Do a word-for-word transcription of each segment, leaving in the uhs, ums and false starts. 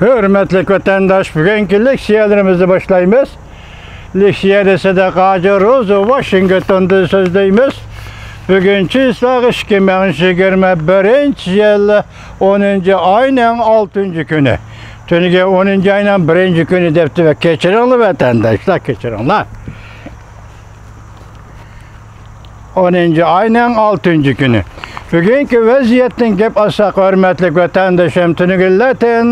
ھۆرمەتلىك ۋەتەنداش، بۈگۈنكى لېكسىيەلىرىمىزنى باشلايمىز. لېكسىيەنى سىدىق ھاجى روزى ۋاشىنگتوندىن سۆزلەيمىز. بۈگۈن چىسلاق ئىككى مىڭ يىگىرمە بىرىنچى يىل، ئونىنچى ئاينىڭ ئالتىنچى كۈنى. تۈنۈگۈن ئونىنچى ئاينىڭ بىرىنچى كۈنى دەپتۇ. كەچۈرۈڭلار ۋەتەنداشلار، كەچۈرۈڭلار. ئونىنچى ئاينىڭ ئالتىنچى كۈنى. بۈگۈنكى ۋەزىيەتتىن گەپ ئالساق، ھۆرمەتلىك ۋەتەندىشىم، تۈنۈگۈنلەتىن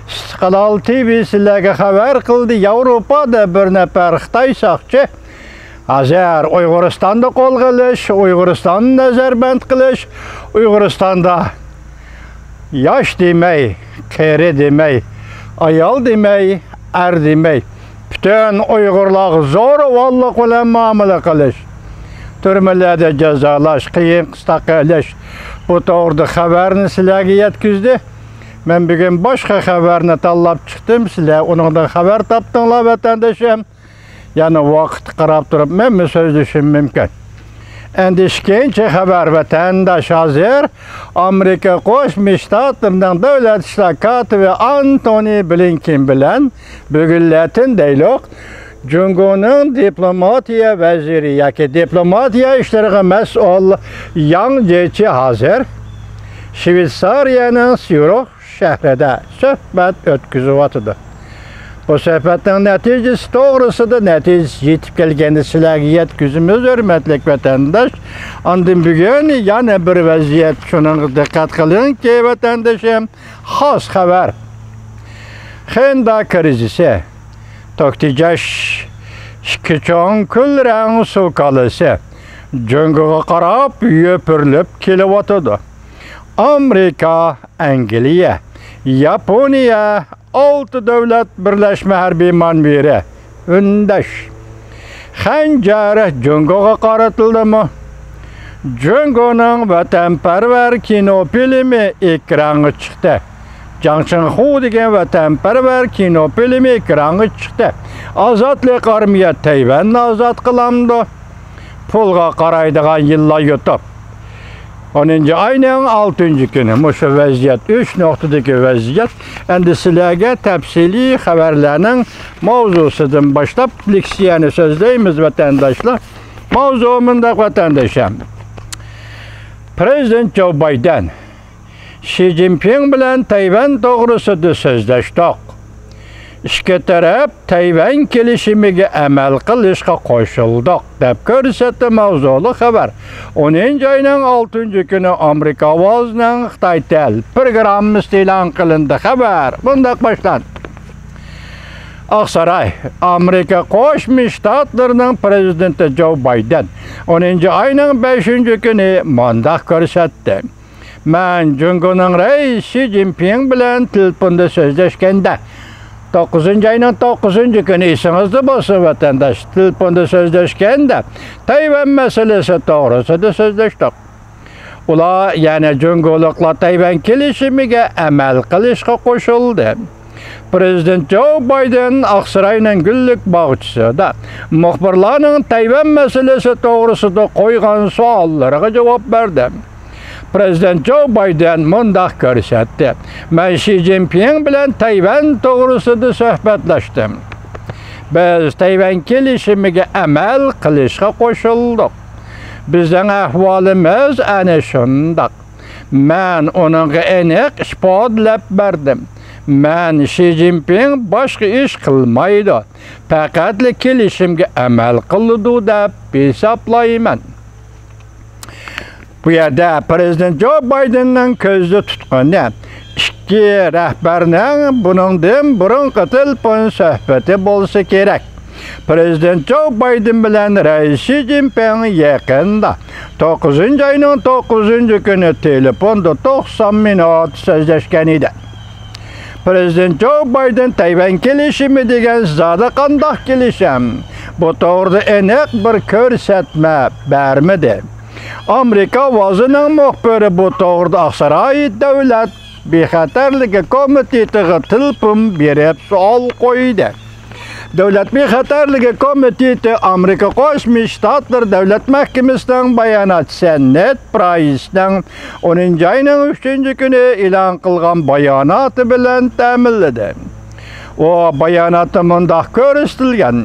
ئىستىقلال تىۋى سىلەرگە خەۋەر قىلدى. ياۋروپادا بىر نەپەر خىتاي ساقچى ھازىر ئۇيغۇرىستاندا قولغا ئېلىش، ئۇيغۇرىستاننى نەزەربەند قىلىش، ئۇيغۇرىستاندا ياش دېمەي، قېرى دېمەي، ئايال دېمەي، ئەر دېمەي، پۈتۈن ئۇيغۇرلارغا زورىۋانلىق بىلەن مۇئامىلە قىلىش، تۈرمىلەردە جازالاش، قىيىن قىستاققا ئېلىش، بۇ توغرىدا خەۋەرنى سىلەرگە يەتكۈزدى. مەن بۈگۈن باشقا خەۋەرنى تاللاپ چىقتىم، سىلەر ئۇنىڭدىن خەۋەر تاپتىڭلار، ۋەتەندىشىم. يەنە ۋاقىتقا قاراپ تۇرۇپ مەنمۇ سۆزلىشىم مۇمكىن. ئەندى ئىككىنچى خەۋەر، ۋەتەنداش، ھازىر ئامېرىكا قوشما شتاتلىرىنىڭ دۆلەت ئىشلار كاتىپى ئانتونى بلىنكېن بىلەن بۈگۈنلەتىن دەيلۇق، جۇڭگونىڭ دىپلوماتىيە ۋەزىرى ياكى دىپلوماتىيە ئىشلىرىغا مەسئۇل ياڭ جيېچى ھازىر شۋېتسارىيەنىڭ سيۇرىخ شەھىرىدە سۆھبەت ئۆتكۈزۈۋاتىدۇ. بۇ سۆھبەتنىڭ نەتىجىسى توغرىسىدا، نەتىجىسى يېتىپ كەلگەندە سىلەرگە يەتكۈزىمىز، ھۆرمەتلىك ۋەتەنداش. ئاندىن بۈگۈن يەنە بىر ۋەزىيەت، شۇنىڭغا دىققەت قىلىڭكى، ۋەتەندىشىم، خاس خەۋەر. خېندا كىرىزىسى، توكتىجاش، ئىككى چوڭ كۈل رەڭ سۇ كالىسى جۇڭگوغا قاراپ يوپۇرۇلۇپ كېلىۋاتىدۇ. ئامېرىكا، ئەنگلىيە، ياپونىيە، ئالتە دۆلەت بىرلەشمە ھەربىي مانېۋىرى ئۈندەش. خەنجەر جۇڭگوغا قارىتىلدىمۇ؟ جۇڭگونىڭ ۋەتەنپەرۋەر كىنو فىلىمى ئېكرانغا چىقتى. جاڭ چىڭخۇ دېگەن ۋەتەنپەرۋەر كىنو فىلىمى ئېكرانغا چىقتى. ئازادلىق ئارمىيە تەيۋەننى ئازاد قىلامدۇ؟ پۇلغا قارايدىغان يىللار يۇتۇپ. ئونىنچى ئاينىڭ ئالتىنچى كۈنى مۇشۇ ۋەزىيەت، ئۈچ نۇقتىدىكى ۋەزىيەت. ئەندى سىلەرگە تەپسىلىي خەۋەرلەرنىڭ ماۋزۇسىدىن باشلاپ لېكسىيەنى سۆزلەيمىز، ۋەتەنداشلار. ماۋزۇ مۇنداق، ۋەتەنداشلار. پىرېزىدېنت جو بايدېن شى جىنپىڭ بىلەن تەيۋەن توغرىسىدا سۆزلەشتۇق. ئىككى تەرەپ تەيۋەن كېلىشىمىگە ئەمەل قىلىشقا قوشۇلدۇق، دەپ كۆرسەتتى ماۋزۇلۇق خەۋەر. ئونىنچى ئاينىڭ ئالتىنچى كۈنى ئامېرىكا ئاۋازىنىڭ خىتاي تىل پروگراممىسىدا ئېلان قىلىندى. خەۋەر مۇنداق باشلاندى. ئاقساراي، ئامېرىكا قوشما شتاتلىرىنىڭ پىرېزىدېنتى جو بايدېن ئونىنچى ئاينىڭ بەشىنچى كۈنى مۇنداق كۆرسەتتى. مەن جۇڭگونىڭ رەئىسى شى جىنپىڭ بىلەن تېلېفوندا سۆزلەشكەندە، توققۇزىنچى ئاينىڭ توققۇزىنچى كۈنى، ئېسىڭىزدە بولسۇن، ۋەتەنداش، تېلېفوندا سۆزلەشكەندە، تەيۋەن مەسىلىسى توغرىسىدا سۆزلەشتۇق. ئۇلار، يەنى جۇڭگولۇقلار تەيۋەن كېلىشىمىگە ئەمەل قىلىشقا قوشۇلدى. پىرېزىدېنت جو بايدېن ئاقساراينىڭ گۈللۈك باغچىسىدا مۇخبىرلارنىڭ تەيۋەن مەسىلىسى توغرىسىدا قويغان سوئاللىرىغا جاۋاب بەردى. پىرېزىدېنت جو بايدېن مۇنداق كۆرسەتتى: مەن شى جىنپىڭ بىلەن تەيۋەن توغرىسىدا سۆھبەتلەشتىم. بىز تەيۋەن كېلىشىمىگە ئەمەل قىلىشقا قوشۇلدۇق. بىزنىڭ ئەھۋالىمىز ئەنە شۇنداق. مەن ئۇنىڭغا ئېنىق ئىپادىلەپ بەردىم. مەن شى جىنپىڭ باشقا ئىش قىلمايدۇ، پەقەتلا كېلىشىمگە ئەمەل قىلىدۇ دەپ ھېسابلايمەن. بۇ يەردە پىرېزىدېنت جو بايدېننىڭ كۆزدە تۇتقىنى ئىككى رەھبەرنىڭ بۇنىڭدىن بۇرۇنقى تېلېفون سۆھبىتى بولسا كېرەك. پىرېزىدېنت جو بايدېن بىلەن رەئىس شى جىنپىڭ يېقىندا، توققۇزىنچى ئاينىڭ توققۇزىنچى كۈنى تېلېفوندا توقسان مىنۇت سۆزلەشكەن ئىدى. پىرېزىدېنت جو بايدېن تەيۋەن كېلىشىمى دېگەن زادى قانداق كېلىشىم؟ بۇ توغرىدا ئېنىق بىر كۆرسەتمە بەرمىدى. ئامېرىكا ئاۋازىنىڭ مۇخبىرى بۇ توغرىدا ئاقساراي دۆلەت بىخەتەرلىكى كومىتېتىغا تېلېفون بېرىپ سوئال قويدى. دۆلەت بىخەتەرلىكى كومىتېتى ئامېرىكا قوشما شتاتلىرى دۆلەت مەھكىمىسىنىڭ باياناتچىسى نېد پرايسنىڭ ئونىنچى ئاينىڭ ئۈچىنچى كۈنى ئېلان قىلغان باياناتى بىلەن تەمىنلىدى. ئۇ باياناتتا مۇنداق كۆرسىتىلگەن: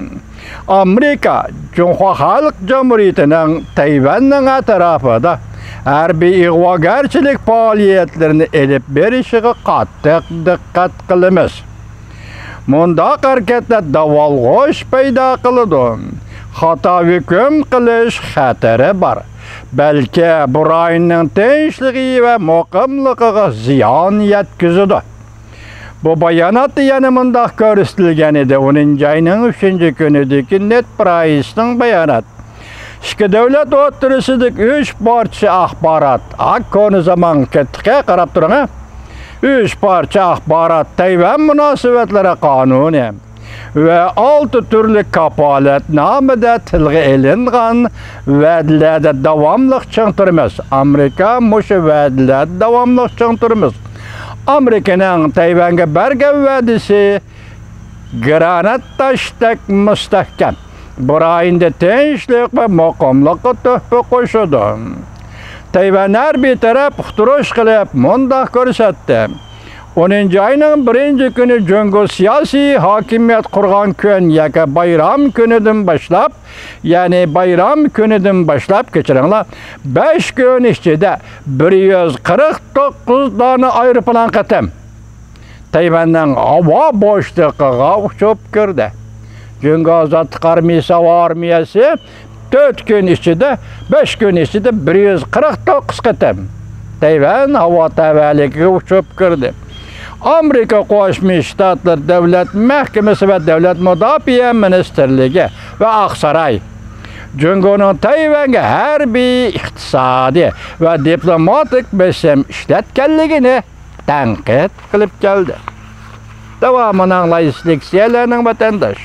ئامېرىكا جۇڭخۇا خەلق جۇمھۇرىيىتىنىڭ تەيۋەننىڭ ئەتراپىدا ھەربىي ئىغۋاگەرچىلىك پائالىيەتلىرىنى ئېلىپ بېرىشىغا قاتتىق دىققەت قىلىمىز. مۇنداق ھەرىكەتلەر داۋالغۇش پەيدا قىلىدۇ. خاتا ھۆكۈم قىلىش خەتىرى بار. بەلكى بۇ رايوننىڭ تىنچلىقى ۋە مۇقىملىقىغا زىيان يەتكۈزىدۇ. بۇ باياناتتا يەنە مۇنداق كۆرسىتىلگەن ئىدى، ئونىنچى ئاينىڭ ئۈچىنچى كۈنىدىكى نېد پرايسنىڭ بايانات. ئىككى دۆلەت ئوتتۇرىسىدىكى ئۈچ پارچە ئاخبارات، ئا، كونا زامان كەتتىكى، قاراپ تۇرۇڭ، ھە. ئۈچ پارچە ئاخبارات، تەيۋەن مۇناسىۋەتلىرى قانۇنى ۋە ئالتە تۈرلۈك كاپالەتنامىدە تىلغا ئېلىنغان ۋەدىلەردە داۋاملىق چىڭ تۇرىمىز. ئامېرىكا مۇشۇ ۋەدىلەردە داۋاملىق چىڭ تۇرىمىز. ئامېرىكىنىڭ تەيۋەنگە بەرگەن ۋەدىسى گرانات تاشتەك مۇستەھكەم. بۇ رايوندا تىنچلىق ۋە مۇقىملىققا تۆھپە قوشىدۇ. تەيۋەن ھەربىي تەرەپ ئۇقتۇرۇش قىلىپ مۇنداق كۆرسەتتى: ئونىنچى ئاينىڭ بىرىنچى كۈنى جۇڭگو سىياسىي ھاكىمىيەت قۇرغان كۈن ياكى بايرام كۈنىدىن باشلاپ، يەنى بايرام كۈنىدىن باشلاپ، كەچۈرۈڭلار، بەش كۈن ئىچىدە بىر يۈز قىرىق توققۇز دانە ئايروپىلان قېتىم تەيۋەننىڭ ھاۋا بوشلۇقىغا ئۇچۇپ كىردى. جۇڭگو ئازادلىق ئارمىيىسى ھاۋا ئارمىيەسى تۆت كۈن ئىچىدە، بەش كۈن ئىچىدە بىر يۈز قىرىق توققۇز قېتىم تەيۋەن ھاۋا تەۋەلىكىگە ئۇچۇپ كىردى. ئامېرىكا قوشما شتاتلىرى دۆلەت مەھكىمىسى ۋە دۆلەت مۇداپىئە مىنىستىرلىكى ۋە ئاقساراي جۇڭگونىڭ تەيۋەنگە ھەربىي، ئىقتىسادىي ۋە دىپلوماتىك بېسىم ئىشلەتكەنلىكىنى تەنقىد قىلىپ كەلدى. داۋامىنى ئاڭلايسىز لېكسىيەلەرنىڭ ۋەتەنداش.